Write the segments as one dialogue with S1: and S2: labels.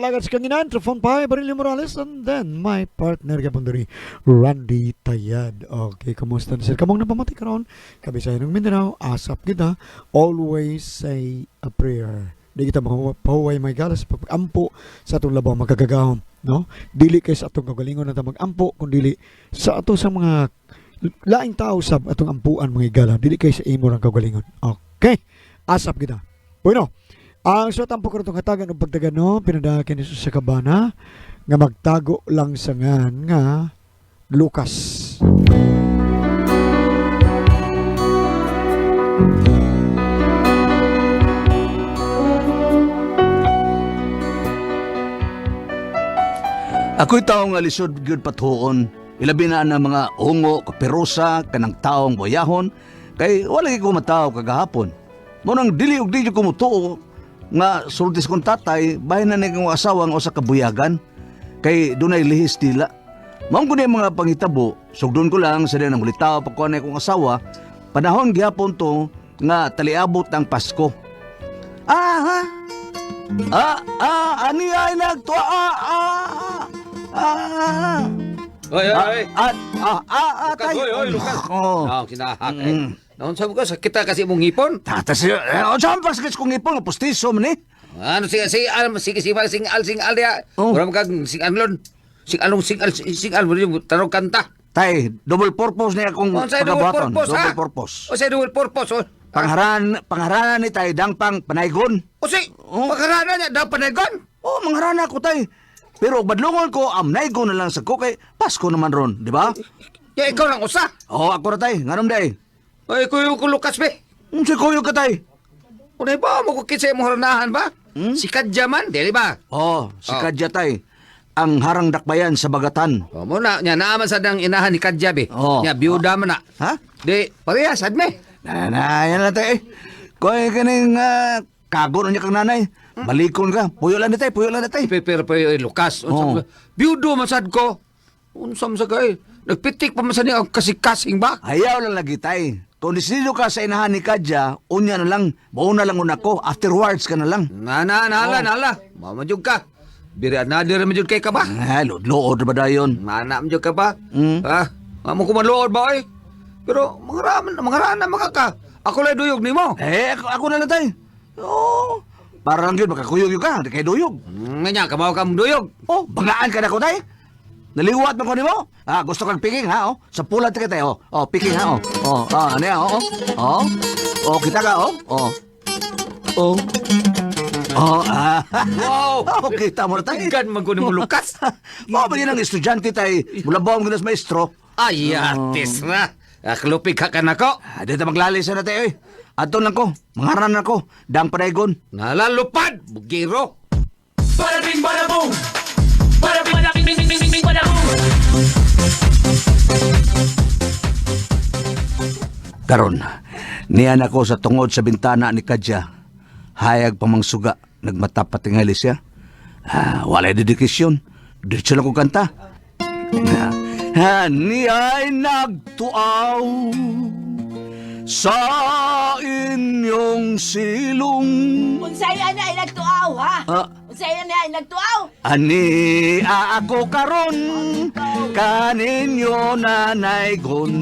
S1: Alagad sa kanginan, Trafon Pai, Barilio Morales, and then my partner gapon diri, Randy Tayad. Okay, kumusta na sir? Kamong napamati karon, Kabisayan ng Mindanao, asap kita, always say a prayer. Di kita mapahuway may galas pag-ampo sa atong labaw magagagahom, no? Dili kay sa atong kagalingon na ta mag-ampo, kun dili sa ato sa mga laing tao sa atong ampuan mga igala, dili kay sa imo rang kagalingon. Okay, asap kita. Bueno, ang suot ang pagkaroon hatagan og pagdagan no, pinadakin ni sa kabana nga magtago lang sa ngan nga Lucas.
S2: Ako'y taong nga lisod gyud patuon. Ilabi na ang mga ungo, kapirusa, kanang taong boyahon, kay wala gyud ko mataw kagahapon. Mo nang dili og dili ko mutuo nga sultis kong tatay, bahin na ni kong asawa nga usa ka buyagan, kay dunay lihis dila. Mao ko mga pangitabo, sugdon ko lang sa nang ulitaw pagkuha na kong asawa, panahon gihapon to nga taliabot ang Pasko. Ah, ha? Ah, ah, ani ay nagtuwa, ah, ah, ah.
S3: Oy, oy, oy.
S2: Ah, ah, ah, ah,
S3: Lucas,
S2: tay.
S3: oy, oy, Lucas.
S2: Oh.
S3: Ah, kinahak eh. Naon sa ko sakit ta kasi imong ngipon.
S2: Tata siya, eh, o saan pa sakit kong ipon, pustiso man eh.
S3: Ano sige sige al sige sige sing al sing al dia.
S2: Oh.
S3: Mura kag sing alon. Sing along sing al sing al mo tarong kanta.
S2: Tay, double purpose niya akong
S3: Unsay double
S2: pagkabuhaton.
S3: purpose ha?
S2: Double purpose.
S3: Unsay double purpose? Oh.
S2: Pangharan, pangharana ni tay, dang pang panaygon.
S3: O si,
S2: Oh.
S3: pagkarana niya daw panagon.
S2: Oh, mangharana ko tay. Pero badlungon ko, amnaygon na lang sa ko kay Pasko naman ron, di ba?
S3: Ya ikaw lang usa.
S2: Oh, ako ra tay, nganom day.
S3: Ay kuyo ko Lucas be.
S2: Unsay kuyo ka tay?
S3: Unay ba mo ko kinsa imong haranahan ba? Si Kadya man, dili ba?
S2: Oh, si
S3: Oh.
S2: Kadya tay. Ang harang dakbayan sa bagatan.
S3: O mo na nya naaman sa dang inahan ni Kadya be.
S2: Oh.
S3: Nya biyuda man na.
S2: Ha?
S3: Di parehas adme.
S2: Na, na, yan lang tay. Kuy kaning kago na niya kang nanay. Balikon ka. Puyo lang ni tay, puyo lang ni tay.
S3: Pero pero eh, Lucas, unsa
S2: Oh.
S3: oh. Biyudo man sad ko. Unsa man sa kay? Nagpitik pa man sa niya ang kasikasing ba?
S2: Ayaw lang lagi tay. Kung disido ka sa inahan ni Kadya, unya na lang, mauna lang una ko, afterwards ka na lang.
S3: Na na nala
S2: Oh.
S3: nala. Mama jud ka. Biri na diri man jud kay ka ba?
S2: Ay, lood ba dayon?
S3: Mana man jud ka ba?
S2: Mm.
S3: Ha? Mamo ko maluod ba oy? Pero mangaraman mangarana maka ka. Ako lay duyog nimo.
S2: Eh, ako na lang tay. Oo. Para lang yun, makakuyog yun ka, di kay duyog.
S3: Nga kamaw ka mong duyog.
S2: Oh, bangaan ka na ko tay. Naliwat man ko nimo. Ah, gusto kang picking ha, oh. Sa pula ta kita, oh. Oh, picking ha, oh. Oh, ah, ano yan, oh. Oh. Oh, kita ka, oh. Oh. Oh. Oh, ah.
S3: Wow.
S2: Oh, kita mo na tay.
S3: Gan man ko nimo Lucas.
S2: Mao ba yun ang estudyante tay? Mula ba ang ginas maestro?
S3: Ay, atis na. Aklupig ka ka nako.
S2: Ah, di ta maglalis na tayo eh. Ato lang ko, mangaran na ko, dang panaygon.
S3: Nalalupad, bugiro.
S4: Bada bing, bada boom. Bada bing, bada bing, bing, bing, bing, bing, bada boom.
S2: Karon, niyan ako sa tungod sa bintana ni Kadya. Hayag pamangsuga, nagmata patingali siya. Ah, walay dedikasyon. Diretso lang ko kanta. Ni ay nagtuaw sa inyong silong.
S5: Unsay ana ay nagtuaw ha?
S2: Ah.
S5: Unsay ana ay nagtuaw?
S2: Ani ako karon kaninyo nanaygon.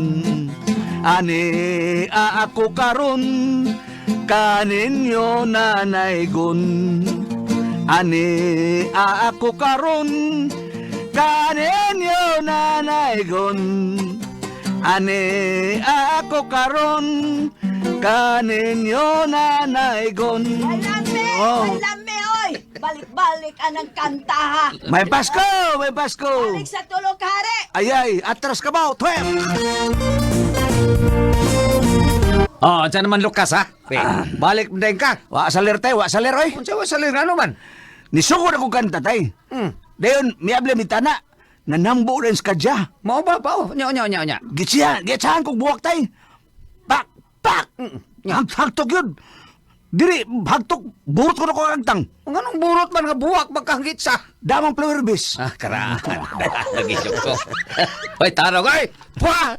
S2: Ani ako karon kaninyo nanaygon. Ani ako karon kaninyo nanaygon. Ani ako karon kaninyo nanaygon.
S5: Ay lami,
S2: Oh.
S5: ay lami oy. Balik-balik anang kanta ha.
S2: May Pasko! May Pasko!
S5: Balik sa tulog hari.
S2: Ay, ay, atras ka ba? Twem!
S3: Oh, unsa naman Lucas ha? Pre, balik mo din ka.
S2: Wa salir tay, wa salir oy.
S3: Unsa wa salir ano man?
S2: Nisugod ako kanta tay. Dayon, miable mitana. Nanambo rin sa kadya.
S3: Mao ba pa? Oh, nya nya nya nya.
S2: Gitsihan, gitsihan kong buwak tay. Pak, pak! Hagtok yun. Diri, hagtok, burot ko na ko ang agtang.
S3: Ang anong burot man nga buwak magkahanggit sa.
S2: Damang flower base.
S3: Ah, karaan. Lagi ko. Hoy, tarong ay. Pwa!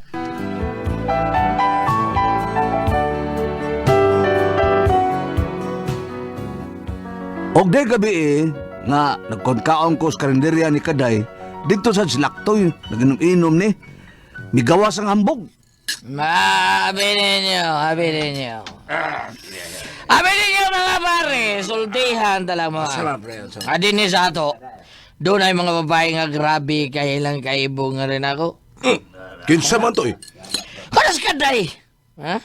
S2: Og day gabi eh, Nga nagkonkaon ko sa karinderya ni Kaday dito sa Silaktoy, naginom-inom ni. Migawas ang hambog.
S6: Abi ninyo, abi ninyo. Abi ninyo mga pare, sultihan tala mo. Adi ni sa ato, doon ay mga babae nga grabe kay ilang kaibong nga rin ako.
S7: Kinsa man to eh.
S6: Karas kaday! Ha?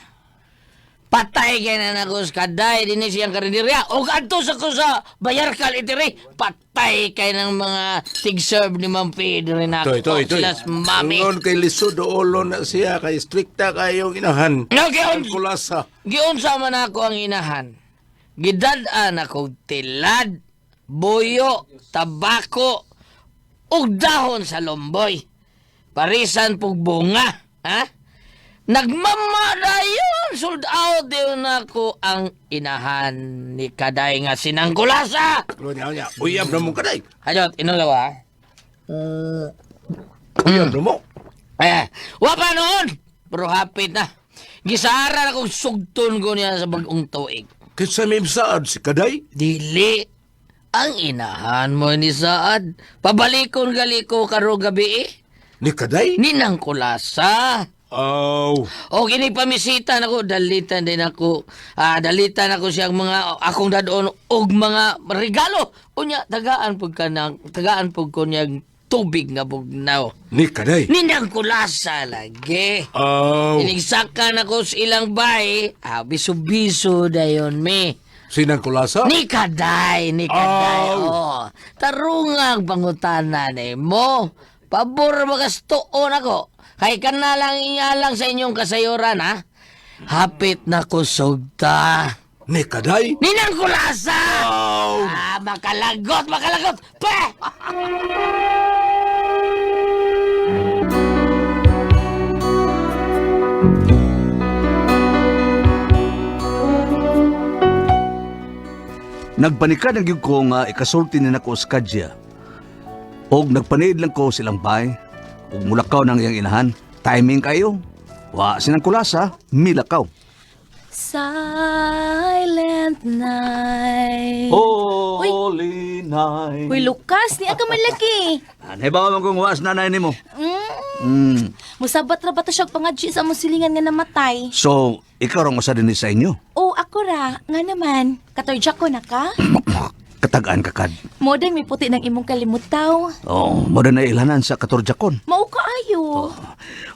S6: Patay kay na nako sa kaday, din siyang karinderya. O kadto sa ko sa Bayarkal itiri, patay kay ng mga tig-serve ni Ma'am Pedro rin ako.
S7: Toy, toy, toy.
S6: Sila sa mami.
S7: Ingon kay lisod ulo na siya kay strikta kayong inahan.
S6: No, giun,
S7: Ang kulasa.
S6: giunsa man ako ang inahan. Gidad-an ako tilad, buyo, tabako, ug dahon sa lomboy. Parisan pug bunga, ha? Nagmamada yun! Sold out yun ako ang inahan ni Kaday nga sinangkulasa!
S7: Ano niya, niya. Uyab na mo kaday.
S6: Hayot, inulawa.
S7: Uyab na mo.
S6: Eh, wa pa noon! Pero hapit na. Gisara na kong sugton ko niya sa bagong tuig.
S7: Kinsa may saad si Kaday?
S6: Dili. Ang inahan mo ni Saad. Pabalikon gali ko karong gabi eh.
S7: Ni Kaday?
S6: Ninang kulasa.
S7: Aw.
S6: O kini pamisita nako dalitan din ako. Ah, dalitan ako siyang mga akong dadon og mga regalo. Unya tagaan pud kanang tagaan pud ko niyang tubig nga bugnaw.
S7: Ni Kaday.
S6: Ninang kulasa lagi.
S7: Aw.
S6: Inigsaka na ko sa ilang bay. Ah, biso-biso dayon me.
S7: Sinang kulasa?
S6: Ni kaday, ni kaday.
S7: Aw.
S6: Oh. Tarungang pangutana ni mo. Pabor magastuon ako. Kay kana lang inyalang sa inyong kasayuran, ha? Hapit na kusog ta.
S7: Ni Kaday?
S6: Ninang kulasa!
S7: Aw.
S6: Ah, makalagot, makalagot! Pa!
S2: Nagpanika na gyud ko nga ikasulti ni nako sa kadya. Og nagpaniid lang ko silang bay. Ug mulakaw nang iyang inahan. Timing kayo. Wa sinang kulasa, milakaw.
S8: Silent night.
S2: Holy night.
S8: Uy, Lucas, ni aga malaki.
S2: Anay ba man kung was nanay nimo? Mm.
S8: Musabat ra ba to siya pangadyo sa among silingan nga namatay?
S2: So, ikaw rong usa dinhi sa inyo.
S8: Oh, ako ra. Nga naman. Katorja ko na ka.
S2: Katagaan ka kad.
S8: Modern may puti ng imong kalimutaw.
S2: Oh, mo na ilanan sa katorjakon.
S8: Mao ka ayo.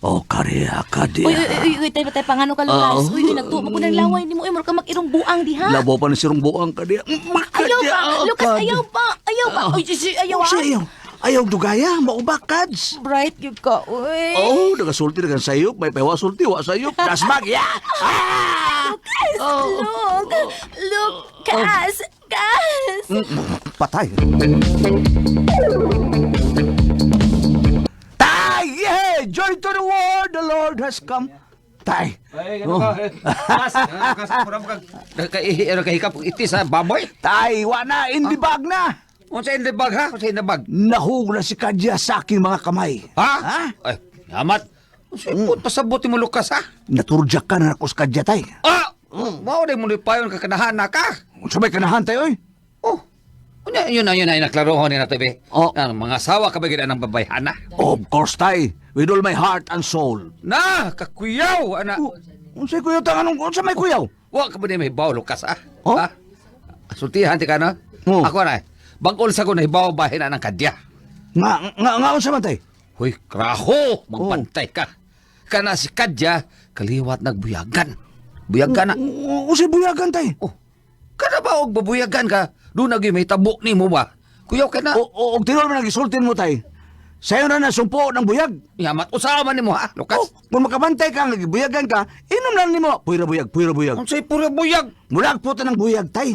S2: Oh, kariya kadiya.
S8: Uy, uy, uy, uy, tayo tayo pangano ka, Lucas.
S2: Oo.
S8: Uy, uy, nagtuo mo ko ng laway nimo. Uy, mura ka mag-irong buang diha.
S2: Labo pa ni sirong buang kadiya.
S8: Ayaw ba? Lucas, ayaw ba? Ayaw ba? Uy, uy, uy, ayaw
S2: Siya
S8: ah.
S2: ayaw. Ayaw dugaya, mauba kads.
S8: Bright gyud ka, uy.
S2: Oh, nagasulti na kang sayop, may pewa sulti, wa sayop. Dasmag, ya! Ah!
S8: Lucas, look. Lucas, Lucas.
S2: Patay. Tay! Yeah! Joy to the world, the Lord has come. Tay.
S3: Ay, ano ka? Kas, kas, mura mo kag kaihi, ano kahikap iti sa baboy.
S2: Tay, wa na, in the bag na.
S3: Unsa in the bag ha? Unsa in the bag?
S2: Nahug na si Kadya sa aking mga kamay.
S3: Ha?
S2: Ha?
S3: Ay, amat. Unsa put pasabot mo Lucas ha?
S2: Naturjak ka na ako sa Kadya, tay.
S3: Ah! Mao day mo ni payon ka kanahan na ka.
S2: Unsa may kanahan tayo, oy?
S3: Oh. Unya yun na yun na naklarohon ni nato be.
S2: Oh.
S3: Ang mga asawa ka ba gid ang babayhana?
S2: Of course, tay. With all my heart and soul.
S3: Na, kakuyaw ana.
S2: Oh, unsay kuyaw tang anong unsa may kuyaw?
S3: Wa ka ba ni may baw Lucas ha?
S2: Oh?
S3: Ha? Sultihan ti ka na?
S2: Oh.
S3: Ako na. Bag-ol sa ko na hibaw bahin na ng kadya.
S2: Nga nga nga unsa man tay?
S3: Hoy, kraho, magbantay ka. Kana si kadya kaliwat nagbuyagan. Buyagan na.
S2: Unsay buyagan tay?
S3: Oh. Kana ba og babuyagan ka? Doon na gyud may tabo nimo ba? Kuyaw ka na.
S2: O o og tinuod man ang gisultin mo tay. Sayo na nasumpo ng buyag.
S3: Yamat usaha man nimo ha, Lucas.
S2: Oh, kung makabantay ka nga gibuyagan ka, inom lang nimo. Puyra buyag, puyra buyag.
S3: Unsay puro buyag?
S2: Mulag po ta ng buyag tay.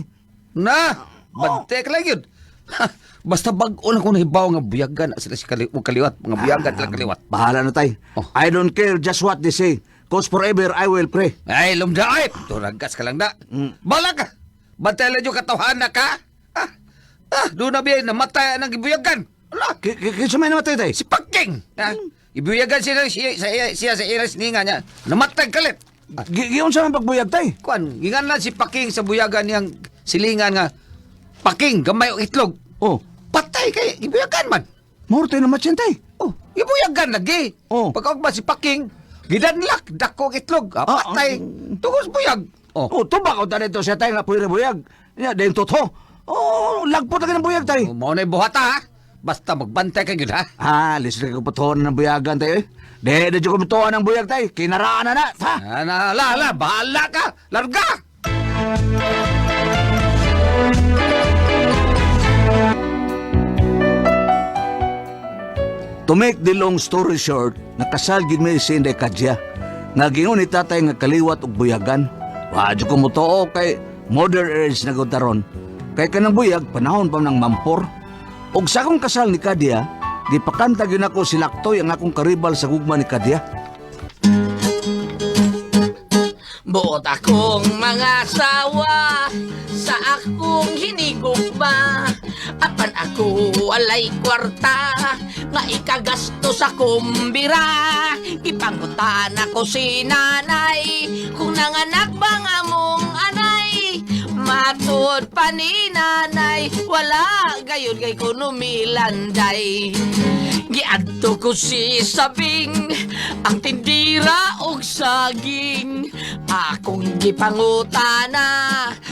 S3: Na, bantay ka lang yun. Ha, basta bag-o lang kung nahibaw nga buyagan na sila si kali og kaliwat, mga buyagan sila kaliwat.
S2: Bahala na tay.
S3: Oh.
S2: I don't care just what they say. Cause forever I will pray.
S3: Ay, lumda ay. Turagas ka lang na. Bala ka. Bantay lang yung katawhan na ka. Ah, ah, doon na biya, namatay ang gibuyagan. Ala,
S2: Kinsa may namatay tay?
S3: si Paking. Ah, ibuyagan siya, siya, siya, siya sa iras ninga niya. Namatay kalit. Ah,
S2: Giunsa man pagbuyag tay?
S3: kuan, gingan lang si Paking sa buyagan niyang silingan nga. Paking, gamay og itlog.
S2: Oh,
S3: Patay kay gibuyagan man.
S2: mao na matsin tay.
S3: Oh, gibuyagan lagi.
S2: Oh.
S3: Pagkaugma si Paking, gidanlak dako ang itlog. Ah,
S2: Ah,
S3: patay. Tugos buyag. Oh.
S2: Oh, tubak ko dito siya tay nga puwera buyag. Nya dayon totoo. Oh, lagpot lagi ng buyag tay.
S3: Oh, mao na buhata ha. Basta magbantay ka gyud ha.
S2: Ah, lisod ko putuhan ng buyagan tayo eh. Di, di ko mutuhan ng buyag tayo. Kinaraan na na. Ha?
S3: Ah, na, ala, ala, bahala ka. Larga.
S2: To make the long story short, nakasal gid mi si Inday Kadya. Nga gingon ni tatay nga kaliwat og buyagan. Wa jud ko motoo kay modern age na gud taron. Kay kanang buyag panahon pa ng mampor. Og sa akong kasal ni Kadya, gipakanta gyud nako si Laktoy ang akong karibal sa gugma ni Kadya.
S6: Buot akong mga sawa sa akong hinigugma. Apan ako walay kwarta nga ikagasto sa kumbira. Ipangutan ako si nanay kung nanganak ba nga mong anay. Matud pa ni nanay, wala gayon kay kuno milanday. Giadto ko si Sabing, ang tindira og saging. Akong gipangutana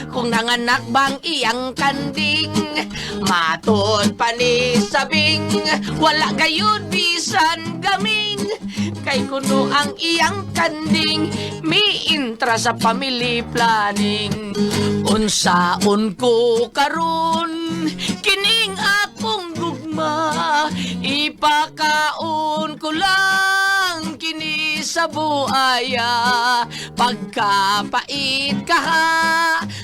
S6: kung nanganak bang iyang kanding. Matod pa ni Sabing, wala gayud bisan gaming. Kay kuno ang iyang kanding, miintra sa family planning. Unsaon ko karon kining akong gugma, ipakaon ko lang kini sa buaya. Pagkapait ka ha,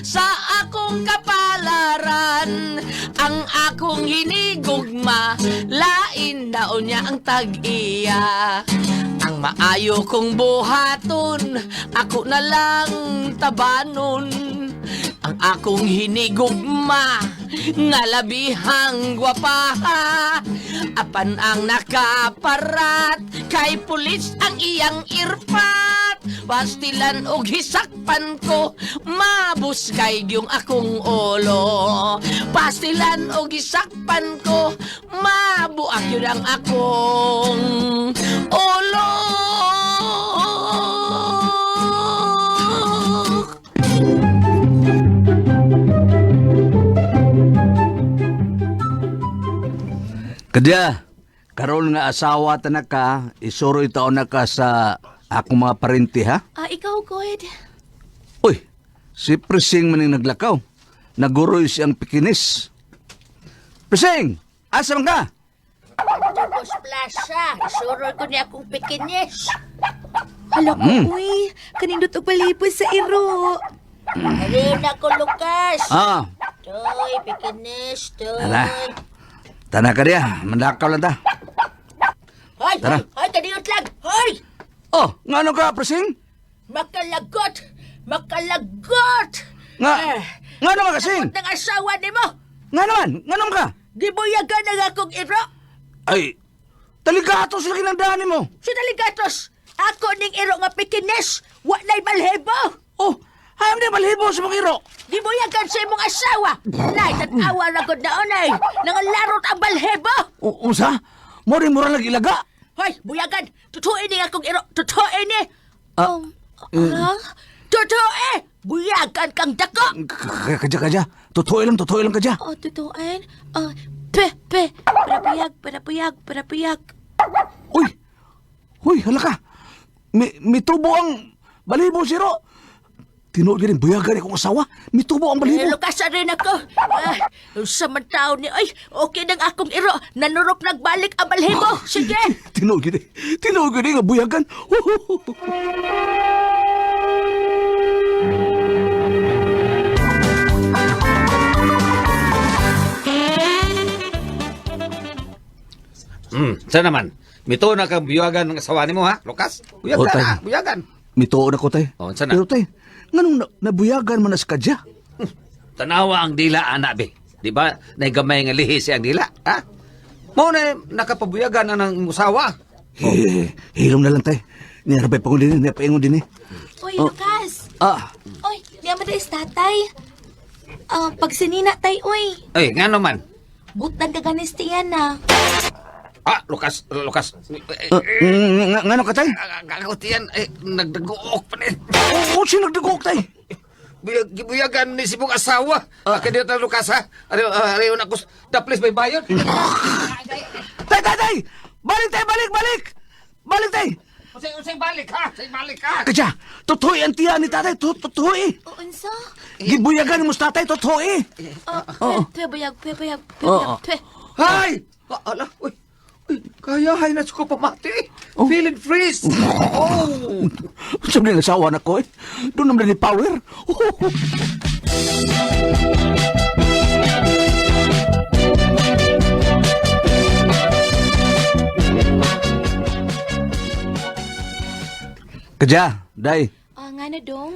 S6: sa akong kapalaran, ang akong hinigugma, lain daon niya ang tag-iya. Ang maayo kong buhaton, ako na lang tabanon. Ang akong hinigugma nga labihang gwapaha. Apan ang nakaparat kay pulis ang iyang irpat. Pastilan og hisakpan ko, mabuskay yung akong ulo. Pastilan og hisakpan ko, mabuak yun ang akong ulo.
S2: Kadya, karon nga asawa ta na ka, isuroy taon na ka sa akong mga parente ha.
S8: Ah, ikaw, God.
S2: Uy, si Prising maning naglakaw. Naguroy siyang pikinis. Prising, asa man ka?
S9: Tapos plaza, isuroy ko niya akong pikinis.
S8: Hala ko, uy. Kanindot og palipos sa iro.
S9: Halina ko, Lucas.
S2: Ah,
S9: Toy, pikinis, toy.
S2: Tara. Tana ka diya, mandakaw lang ta.
S9: Hoy,
S2: Tara.
S9: hoy, hoy, kaniyot lang. Hoy,
S2: Oh, ngano ka, Prising?
S9: makalagot, makalagot.
S2: Nga,
S9: Eh,
S2: ngano ka kasing?
S9: Ng asawa ni mo,
S2: Nga naman, ngano ka?
S9: gibuyagan ang akong iro.
S2: Ay, taligatos lagi ng dani mo.
S9: Sa daligatos, ako ning iro nga pikinis, wa na'y balhebo.
S2: Oh, hayam na balhibo sa mga iro.
S9: Gibuyagan sa imong asawa. Nay, tanawa ra gud na onay. Nangalarot ang balhebo.
S2: O, unsa? Mo rin mura lagi ilaga.
S9: Hoy, buyagan! Tutuin ni akong iro! Tutuin ni!
S2: Ah,
S8: Ha?
S9: Tutuin! Buyagan kang dako!
S2: Kadya, kadya. Totoo lang, totoo lang, kadya.
S8: Oh, tutuan. Ah, pe, pe. Para puyag, para puyag, para puyag.
S2: Uy! Uy, hala ka! Mitubo ang balibo, siro! Tinuod ka rin, buyagan akong asawa. Mitubo ang
S9: Eh,
S2: balibo.
S9: lukasan rin ako. Ah, sa man taon ni, ay, okay nang akong iro. Nanurok nagbalik ang balhibo. Sige!
S2: Tinuod yun eh. Tinuod yun eh, nga buyagan.
S3: Sa naman. Mito na kang buyagan ng asawa nimo ha, Lucas. Buyagan
S2: Oh, tay.
S3: ha, buyagan.
S2: Mituo na ko, tay.
S3: Oh, unsa na?
S2: Pero, tay, nganong nabuyagan man na si kadya?
S3: Tanawa ang dila ana be. Di ba? Naigamay nga lihi siya ang dila, ha? Mao na nakapabuyagan ang ang usawa.
S2: Eh, hilom na lang, tay. Niyarabay pa ko din, eh, niyapaingon din eh.
S8: Uy,
S2: Oh.
S8: Lucas.
S2: Ah,
S8: Uy, niya man is tatay. Ah, pagsinina tay, uy.
S3: Ay, ngano man.
S8: Butan ka ganis tiyan na.
S3: Ah, Lucas, Lucas.
S2: Ngano ka tay?
S3: Ako tiyan, eh, nagdaguok pa ni.
S2: Oo, oh, nagdagok tay.
S3: Buyag, gibuyagan ni sibong asawa. Ah, kaya dito, Lucas, ha? Ariyo, ariyo na ko, the place may bayon.
S2: Tay, tay, tay! Balik tay, balik, balik! Balik tay!
S3: Usay, usay, balik, ha? Usay, balik, ha?
S2: Kadya, totoo ang tiyan ni tatay, totoo eh.
S8: O, unsa?
S2: Gibuyagan mo sa tatay, totoo eh.
S8: Oh, twe, bayag, twe, bayag, twe,
S2: Oo.
S8: bayag, twe.
S3: Hay! Ah, ala, uy. Uy, kaya hay na ko pamati.
S2: Oh.
S3: Feeling freeze. Oh.
S2: Sabi ng asawa na ko eh. Doon naman ni power. Kadya, day,
S8: Ah, nga na dong.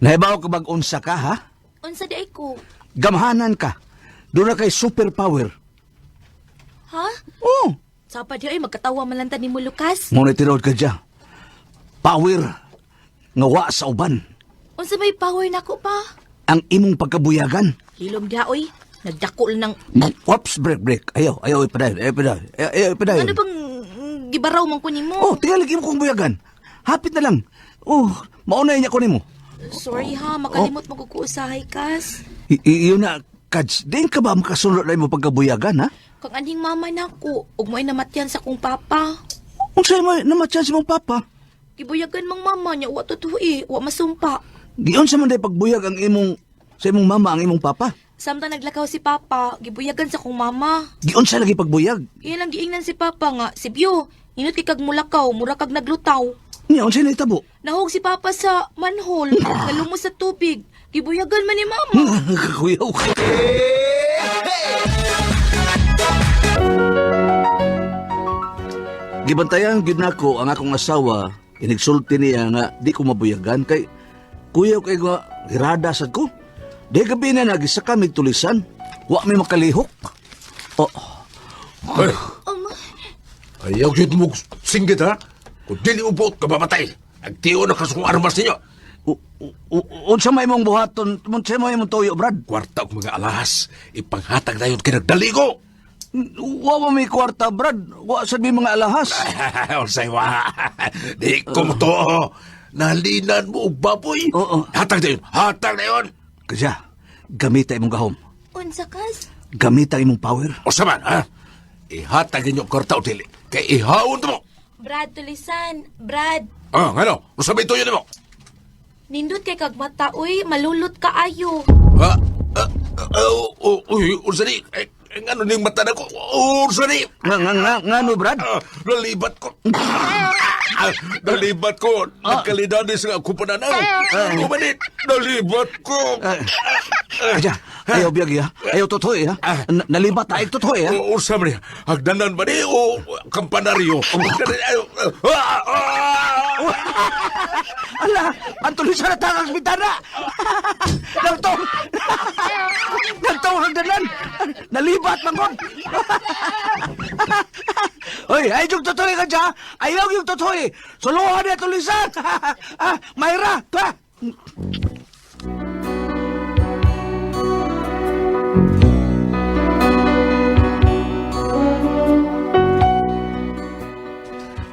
S2: nahibaw ka bag unsa ka ha?
S8: Unsa di ay ko?
S2: Gamhanan ka. Doon na kay superpower.
S8: Ha?
S2: Oh,
S8: Sapa di ay magkatawa man lang ta nimo Lucas.
S2: Ngunit tinuod ka dya. Power nga wa sa uban.
S8: Unsa may power nako pa?
S2: Ang imong pagkabuyagan.
S8: Hilom diha oy. Nagdako lang ng
S2: Whoops, break, break. Ayaw, ayaw, ipadayon, ayaw, ipadayon. Ayaw, ayaw, ipadayon.
S8: ano bang gibaraw man ko nimo?
S2: Oh, tingali imo kong buyagan. Hapit na lang. Oh, maunay niya ko nimo.
S8: Sorry ha, makalimot mo ko usahay kas.
S2: Iyon na, Kads, din ka ba makasunod na imo pagkabuyagan, ha?
S8: Kang aning mama nako, ug mo'y namatyan sa kong papa.
S2: Unsay may namatyan si mong papa?
S8: Gibuyagan mang mama niya, wa totoo eh, wa masumpa.
S2: Giyon sa man day pagbuyag ang imong sa imong mama ang imong papa.
S8: Samtang naglakaw si papa, gibuyagan sa kong mama.
S2: Giyon sa lagi pagbuyag.
S8: Iyan lang giingnan si papa nga, si Bio, inot kay kag mulakaw, mura kag naglutaw.
S2: Niya unsay nahitabo?
S8: Nahog si papa sa manhole, nalumos sa tubig. Gibuyagan man ni mama.
S2: Kuyaw ka. Gibantayan gyud nako ang akong asawa, inigsulti niya nga di ko mabuyagan kay kuyaw kay nga hirada sad ko. Di gabi na nagisa kami tulisan, wa mi makalihok. Oh,
S7: Ay,
S8: Um,
S7: ayaw yun mo singgit ha. Kung dili ubot ka mamatay. Nagtiyo na kasong armas ninyo.
S2: unsa may imong buhaton, unsa may imong tuyo, Brad?
S7: Kwarta og mga alahas. Ipanghatag na yun kinagdaligo.
S2: Wa wa may kwarta, Brad. Wa sad may mga alahas.
S7: Unsay wa. Di ko mo to. Nalinan mo og baboy.
S2: Oo.
S7: Hatag na yun. Hatag na yun.
S2: Kaya, gamita imong gahom.
S8: unsa kas?
S2: Gamita imong power.
S7: O saman, ha? Ihatag ninyo ang kwarta o dili. Kay ihaon mo.
S8: Brad tulisan, Brad.
S7: Ah, ngano? Unsa may tuyo nimo?
S8: Nindot kay kag mata uy, malulot ka ayo.
S7: Ha? Ah, ah, oh, oh, uy, unsa ni? Eh, eh, ngano ning mata nako? Unsa ni?
S2: Nga nga nga ngano, Brad?
S7: Ah, nalibat ko. Ah, nalibat ko. Nagkalidades nga ako pananaw. Kumanit, nalibat ko.
S2: Kaya, ayaw biyag ya. Ayaw totoo ya. Nalibat tayo totoo ya.
S7: O, unsa man ni? Hagdanan ba ni o kampanaryo? Ah, ah!
S2: Ala, ang tulisan na takas bitana. Nagtong, nagtong hagdanan. Nalibat mangon. Oy, ay yung totoo ka dyan. Ayaw yung totoo. Suluhan niya tulisan. Ah, Mayra, pa.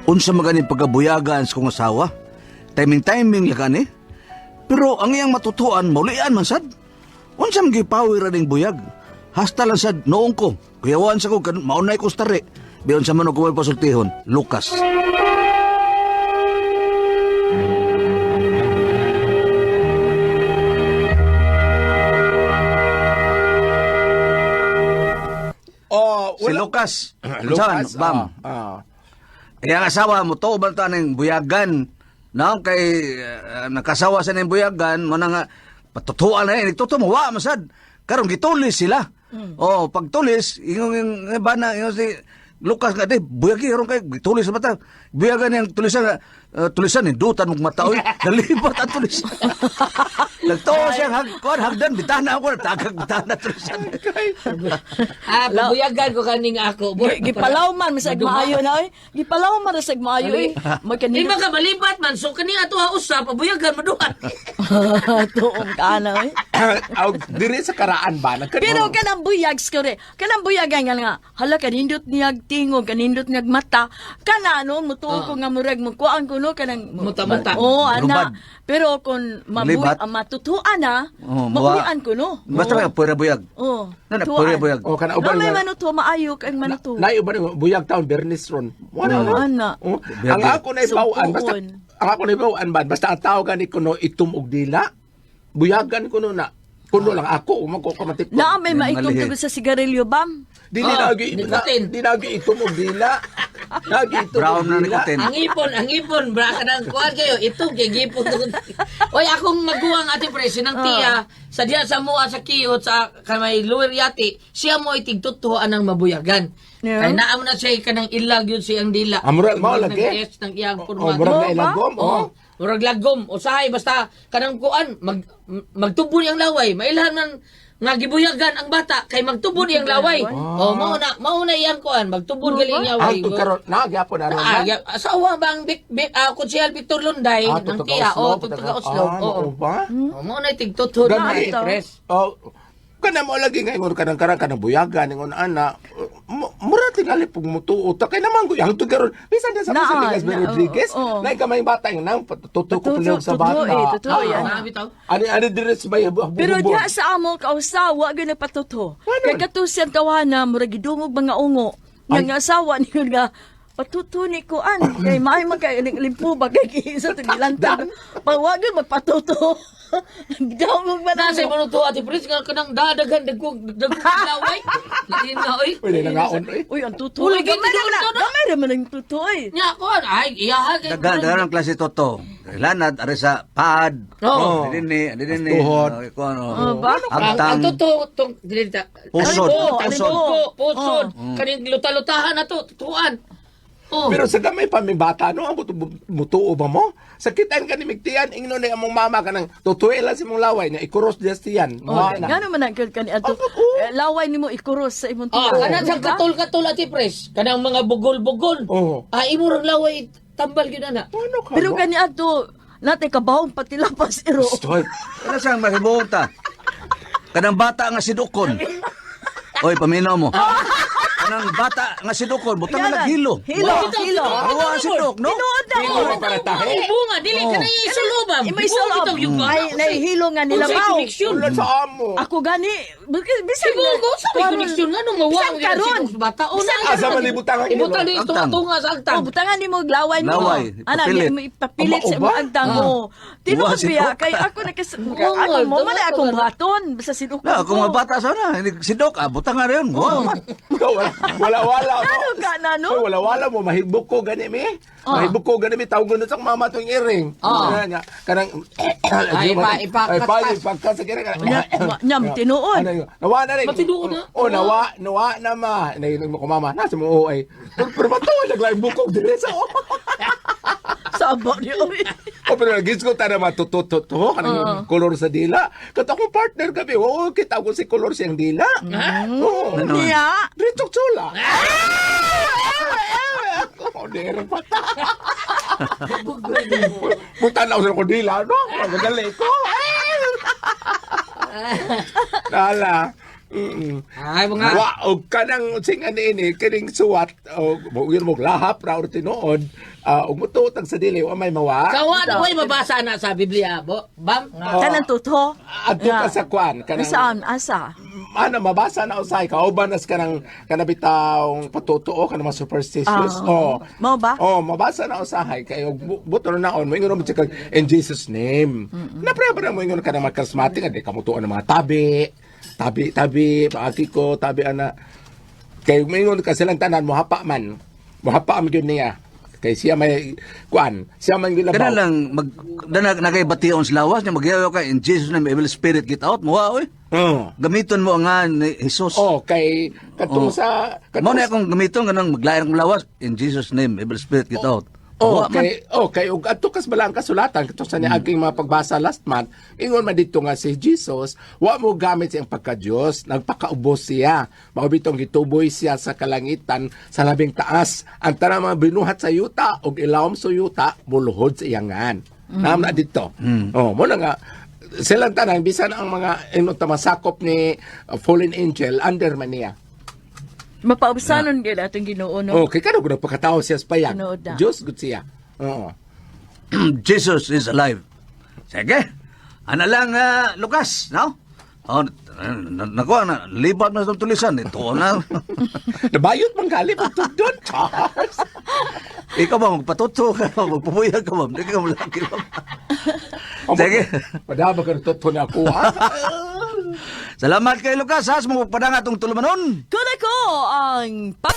S2: Unsa maganing pagkabuyagan sa kong asawa? Timing-timing lang eh. Pero ang iyang matutuan, maulian man sad. Unsa man gipawir aning buyag? Hasta lang sad noong ko. Kuyawan sa ko, maunay ko sa tari. Biyon sa man og pasultihon, Lucas.
S7: Oh,
S2: Si Lucas.
S7: Lucas,
S2: Unsa man, Bam.
S7: ah, ah.
S2: Eh, ang asawa mo to ba ta ning buyagan? No, kay nakasawa sa ning buyagan, mo na nga patutuan na eh, nagtuto mo wa masad. Karon gitulis sila. Oh, pagtulis, ingong yung bana, ingon si Lucas nga di buyagi karon kay gitulis sa mata. Buyagan yang tulisan tulisan indutan mong mata oy. Nalibat ang tulisan. Nagtuo siya hag kuan hagdan bitana ako tagag bitana trusan.
S6: Ah, pabuyagan ko kaning ako. Boy,
S5: Gipalaw man masag maayo na oy. Gipalaw man masag maayo oy.
S6: Di
S5: Magkanindot
S6: ba ka malipat man? So kani ato ha usap, pabuyagan mo duha.
S5: tuong ka na oy.
S7: Aw, diri sa karaan ba? Nagka-
S5: Pero kanang buyag skore, kanang buyag nga nga hala kanindot niyag tingog, kanindot niyag mata. Kana no mutuo ko nga murag mo kuan ko no kanang
S6: Muta-muta.
S5: Oo, ana.
S2: Lubad.
S5: Pero kung mabuy
S2: Libat.
S5: ang matutuan na,
S2: Oh, mawa.
S5: mabuyan ko no.
S2: Basta ka pwera buyag.
S5: Oo.
S2: Na, na, pwera buyag.
S7: Oh, kana
S5: No,
S7: uban
S5: may
S7: nga-
S5: manuto maayo kay manuto.
S7: Na uban nga buyag taon Bernice ron. Wala
S5: Oo,
S7: na.
S5: ana.
S7: Oh,
S2: Buyag
S7: ang
S2: yun.
S7: ako na ibawaan basta
S5: Sumpuon.
S7: ang ako na ibawaan ba basta ang tao gani kuno itum og dila. Buyagan kuno na. Kuno lang ako umag ko kamatik.
S5: Na may
S2: Yung
S5: maitom
S2: maliit.
S5: tungkol sa sigarilyo bam.
S7: Dili
S6: Oh,
S7: lagi na,
S6: nikotin.
S7: di lagi itum og dila. Lagi itum
S2: Brown
S7: og
S2: na
S7: dila.
S2: nikotin.
S6: Ang ipon, bra ka ng kuan kayo. Ito, kay gipon. Oy, akong maguwang ate presyo ng tiya, sa diya sa mua sa kiyot, sa kamay Lower Yati, siya mo itigtutuan ng mabuyagan.
S5: Yeah.
S6: Kay naam na siya kanang ilag yun siyang dila.
S7: Ah, murag mao lagi.
S6: Nag-test ng iyang
S7: Oh,
S6: formato.
S7: murag na
S5: Mo ba?
S7: ilagom, oh.
S6: Oh, murag lagom. Usahay basta kanang kuan mag magtubo niyang laway. Mailhan man nga gibuyagan ang bata kay magtubo niyang laway. Oh, mao na iyang kuan, magtubo gali ang laway.
S7: Ang tug karon na gyapon aron
S6: Ah,
S7: na.
S6: ya, asawa ba ang Vic, Vic, konsehal Victor Lunday
S7: Ah,
S6: ng
S7: tutuga
S6: tiya
S7: Oslo,
S6: o tutuga Oslo.
S7: Ah,
S6: Oo.
S7: mao ba?
S6: Oh, mao na tigtutod
S7: Gani.
S6: na pres.
S7: Oh, kana mo lagi nga ingon kanang karang kanang buyagan ingon ana. Mura tingali pug mutuo ta kay naman ko yang tug karon. Bisan na sa
S5: Naa,
S7: sa Ligas
S5: na,
S7: Rodriguez,
S5: oo, oo.
S7: na ka may bata yung nang tuto ko
S5: Tuto,
S7: palihog sa
S5: totoo
S7: bata.
S5: eh, totoo
S7: Ah,
S5: yan.
S6: Ah, bitaw.
S7: Ani ani dire sa may
S5: Pero diha sa amo kausawa gyud nagpatuto.
S7: Ano?
S5: Kay katusian tawana murag gidungog mga ungo. Nga nga asawa niyo nga patuto ni kuan kay maay man kay limpo ba kay sa tagilantad. Pawag gyud magpatuto. Dungog man
S6: Nasa
S5: ang
S6: mo to ate pres nga kanang dadagan dagkog dagkog laway. Lain na oy.
S7: Pwede na ngaon eh.
S5: Uy, ang tuto.
S6: Uy,
S5: Gamay
S6: gituon
S5: ra na.
S6: to na.
S5: Gamay ra man ang tuto eh.
S6: Nya kuan ay iyaha kay
S2: Dagan dagan ang klase toto. Lanad ari sa pad.
S6: Oo.
S2: Dinini, dinini.
S7: Tuhod.
S2: Kuan oh.
S5: Oh, ba?
S6: Ang
S2: Agtang.
S6: totoo tong dili ta.
S2: Pusod.
S6: Ang
S2: Pusod.
S6: tungko, pusod. Kaning luta-lutahan na to, tutuan. Oh.
S7: Pero sa gamay pa may bata no, ang mutuo ba mo? Sa kitaan ka ni Migtian, ingnon na among mama kanang tutuwi lang si mong laway niya, ikuros diya siyan.
S5: Oh,
S7: Mao na.
S5: ngano man ang kani ato. Eh, laway nimo ikuros sa imong
S6: Ah,
S5: tuto.
S6: kanang sa
S5: Diba?
S6: katol-katol ate pres, kanang mga bugol-bugol.
S7: Oo.
S6: Ah, imo rang laway tambal gyud ana.
S7: Ano ka
S5: Pero
S7: mo?
S5: kani ato natay kabahong patilapas iro.
S7: Stoy.
S2: Kana siyang mahibuon ta. Kanang bata nga sidukon. Oy, paminaw mo. Kanang bata nga sidukon, butang nga naghilo.
S5: Hilo, hilo.
S2: Awa ang sidok, no?
S5: Tinuod na
S7: Hilo
S5: ko.
S7: man para tahi.
S6: Ay, bunga, dili ka na isulobam.
S5: May isulob. Ay, nahihilo nga nila
S6: Unsay
S5: bao.
S6: koneksyon?
S7: Ulan sa amo.
S5: Ako gani, bisan
S6: Siguro ko sa may koneksyon nga nung mawa
S5: Bisan
S6: ang
S5: karon.
S6: sa bata. O na.
S7: Asa man ibutang ang hilo?
S6: Ibutang ni
S2: Agtang.
S6: tunga-tunga sa agtang.
S5: Oh, butangan nimo og laway mo.
S2: Laway,
S5: Ana,
S2: ipapilit.
S5: mo ipapilit sa
S7: Ama,
S5: imong
S7: uba?
S5: agtang mo. Tinuod
S2: Uwa,
S5: biya
S2: sinok.
S5: kay ako nakas
S6: Oo,
S5: ako mo man
S6: tunga,
S5: akong
S6: tunga.
S5: buhaton basta sinukon
S2: Na, kung
S5: ko.
S2: mga bata sana, sidok, ah, butang nga rin. Wow.
S7: Wala wala wala mo.
S5: Ano ka na, no?
S7: Oy, wala wala mo mahibok ko gani mi. Mahibok ko gani mi tawgon na sa mama tong iring. Ano nga kanang
S6: Ay, ipa-
S7: Ay, pa
S6: kaskas.
S7: ipa sa kira
S5: Nyam, tinuod.
S7: Ano yun? Nawa na rin.
S6: Matinuod na.
S7: Oh, nawa, nawa na ma. Nainog mo ko mama. Nasa mo oo ay. Pero pero matuwa naglaing bukog dire sa oh.
S5: Saba niyo.
S7: Oh, pero nagis ko tara matututo kanang kolor sa dila. Kato akong partner gabi. Oo, kita ko si kolor siyang dila. Oo.
S2: Ano?
S5: Niya.
S7: Diretso chula. Ako, dere pa ta. Buta na ko dila, no? Magadali ko. Nala.
S6: Ay, mga
S7: Wa og kanang sing ani ini kining suwat og mo yun mo lahap ra or tinuod og mutuot ang sa dili wa may mawa.
S6: Kawa na way mabasa na sa Biblia, bo. Bam.
S5: Kanang tuto.
S7: Adto ka sa kwan kanang
S5: Saan asa?
S7: Ano mabasa na usay kauban nas kanang kanabitawng patutuo kanang mga superstitious.
S5: Ah.
S7: Oh.
S5: Mao ba?
S7: Oh, mabasa na usahay kay og buto na naon mo ingon mo kag in Jesus name. Na pre mo ingon ka na mga charismatic di kamutuan ng mga tabi. Tabi tabi paaki ko tabi ana. Kay moingon ka silang tanan mohapa man. Mohapa man gyud niya. Kay siya may kuan, siya man gyud
S2: Kana
S7: labaw.
S2: lang mag dana nagay bation sa lawas niya magyayo ka in Jesus name evil spirit get out mo oy.
S7: Oh.
S2: Gamiton mo ang nga ni Jesus.
S7: Oh, kay katong
S2: Oh.
S7: sa
S2: Mao
S7: katong
S2: na akong gamiton kanang maglain akong lawas in Jesus name evil spirit get out.
S7: Oh,
S2: Wa man.
S7: kay oh kay ug adto kas bala ang kasulatan kato sa niaging mga pagbasa last month, ingon man didto nga si Jesus, wa mo gamit siyang pagka-Dios, nagpakaubos siya. Mao bitong gituboy siya sa kalangitan sa labing taas. Ang tanang mga binuhat sa yuta ug ilawom sa yuta muluhod sa iyangan. Naam na didto. Oh, mo na nga silang tanan bisan ang mga ingon ta masakop ni fallen angel under man niya.
S5: Mapaubsanon gyud atong Ginoo, no.
S7: Okay, kano gud pagkatao siya sa payag.
S5: Tinuod na.
S7: Dios gud siya. Oo.
S2: Jesus is alive. Sige. Ana lang, Lucas, no? Oh, nakuha na, lipat na sa tulisan. Ito na.
S7: Nabayot man gali pagtugdon. Charles.
S2: Ikaw ba, magpatuto ka ba? Magpupuyag ka ba? Hindi ka malaki ba? Sige.
S7: Padaba ka natuto na ako, ha?
S2: Salamat kay Lucas, ha? Sa mga pagpadanga atong tulumanon.
S5: Kuna ko ang pa-